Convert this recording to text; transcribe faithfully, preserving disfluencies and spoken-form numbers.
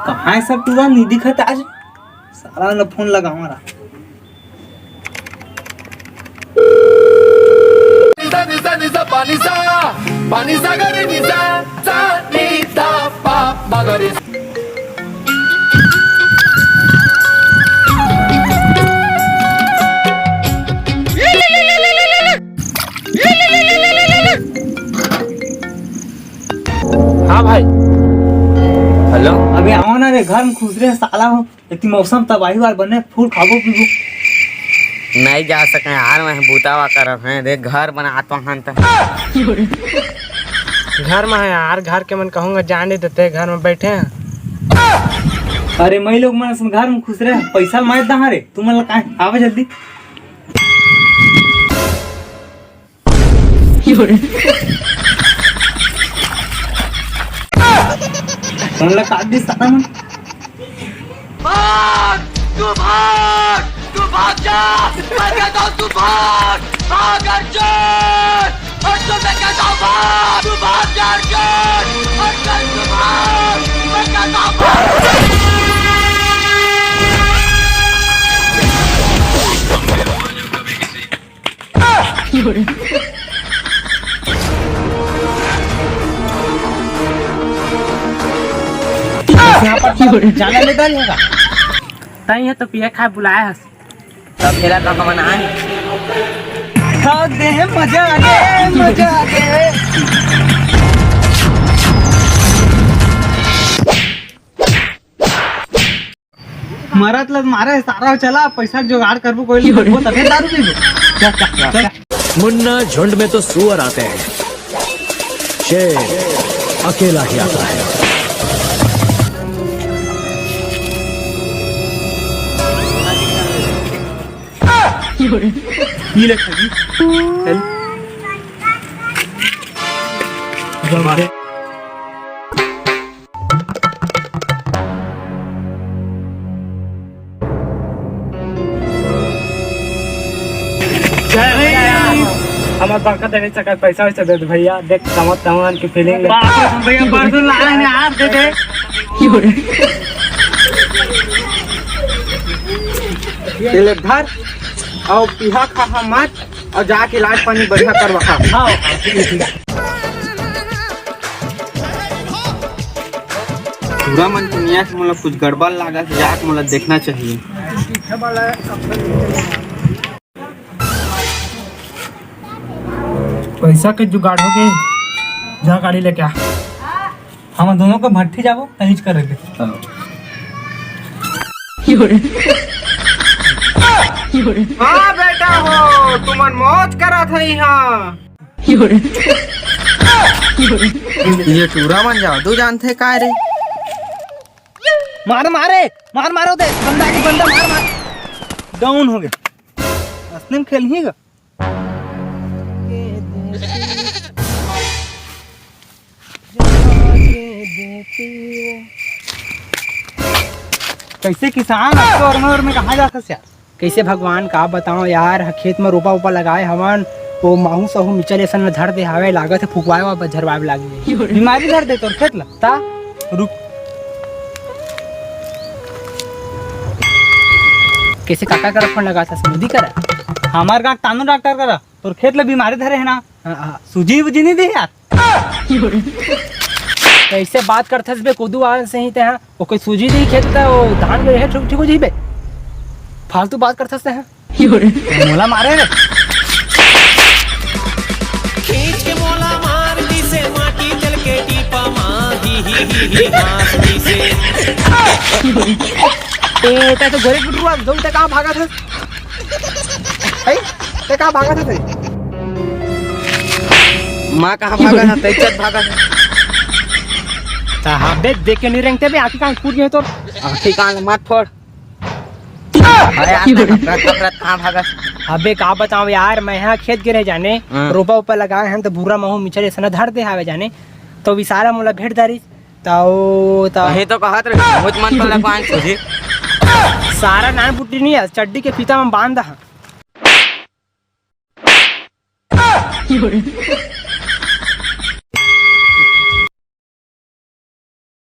कहाँ हे सब टूरा, नइ दिखत आज। सारा ला फोन लगावा रा। हाँ भाई। हेलो। अबे आवा ना रे, घर में खुसरे हे साला हो। एती मौसम तबाही वाला बने, फूल खाबो पीबो। नइ जा सके यार, मैं बूता वा करत हे, देख घर बनात हन त। घर में हे यार, घर के मन कहूँगा जाने देते, घर में बैठे हे। अरे मई लोग मन असन घर में खुसरे हे, पैसा ल मैं दहा रे, तुमन ला काहे? आवे जल्दी। तुमन ला काट दिस साला मन। भाग! तू भाग! तू भाग जा! मैं कहता हूँ तू भाग! भाग अर्जुन! अर्जुन, मैं कहता हूँ भाग! तू भाग जा अर्जुन! अर्जुन, तू भाग! मैं कहता हूँ भाग! यहाँ पर जाना ले डाल होगा। तई हे तो पिए खाए बुलाए हस। तब खेला का हमन आए। खा दे, मजा आ गए, मजा आ गए। मरत ल मारे सारा, चला पैसा के जुगाड़ करबो, कोई ले तबे दारू पीबो। चल, चल, चल। मुन्ना, झुंड में तो सुअर आते हैं, शेर अकेला ही आता है। ये ले खाली। चल। हमर बड़का देवे चकर पैसा वैसा दे दे भैया, देख समझ तमन के फीलिंग ले। बाप रे, भैया बरदो लाए ने आप दे दे। ये ले धर, अउ पिहा खा हम मत, अउ जाके इलाज पानी बढ़िया करवा खा। हाँ, ठीक है, ठीक है। टूरा मन के नियत मोला कुछ गड़बड़ लागत हे, जाके मोला देखना चाहिए। पैसा के जुगाड़ हो गए, जा गाड़ी लेके आ। हम दोनों को भट्ठी जाबो, तहीच कर ले। हाँ बेटा हो, तुमन मौज करत हई हाँ। ये टूरा मन जादू जानथे काय रे? मार मारे, मार मारो दे, बंदा के बंदा मार मार। डाउन हो गया। असली में खेल ही गा। कैसे किसान अब तो और में, और में कहाँ जाथस यार? कैसे भगवान का बताओ यार, खेत में रोपा ओपा लगाए हवन, वो माहू सहू मिचल असन में धर दे हावे, लागत हे फुकवाए वा झरवाए लागे। बीमारी धर दे तोर खेत ला। ता? रुक। कैसे काका करा फोन लगाथस, मोदी करा? हमार गाँव तानू डॉक्टर करा, तोर खेत ला बीमारी धरे हे ना। हाँ, हाँ। सूजी वूजी नहीं दे यार। कैसे बात करथस बे, कोदू आन से ही ते, हाँ? वो कोई सूजी नहीं खेत का, वो धान में रहे, ठीक, ठीक हो जाई बे। फालतू बात करथस ते, हाँ? मोला मारे रे। खींच के मोला मार दिसे, माटी तेल के टीपा मा, ही, ही, ही, ही, हाँस दिसे। ए, तै तो गोरे गुटरू अब दो, तै कहाँ भागत हस? ए, तै कहाँ भागत हस? माँ कहाँ भागत हस? तै चल भागत हस। ता हाँ बे, देख के नहीं रेंगते बे, आँखी कान फूट गए तो। आँखी कान मत फोड़। अरे यार, तै हफरत, हफरत कहाँ भागस? अबे का बताओ यार, मैं यहाँ खेत गिरे जाने, हाँ। रोपा उपा लगाए हैं तो भूरा महू मिचर ऐसा धर दे हावे जाने, तो विसारा मोला भेंट दारिस, तो, तो कहीं तो कहत रहे, मुझ मन तो लगवान सूझी। सारा नान बुट्टी नहीं है, चड्डी के फीता में बांध दहा।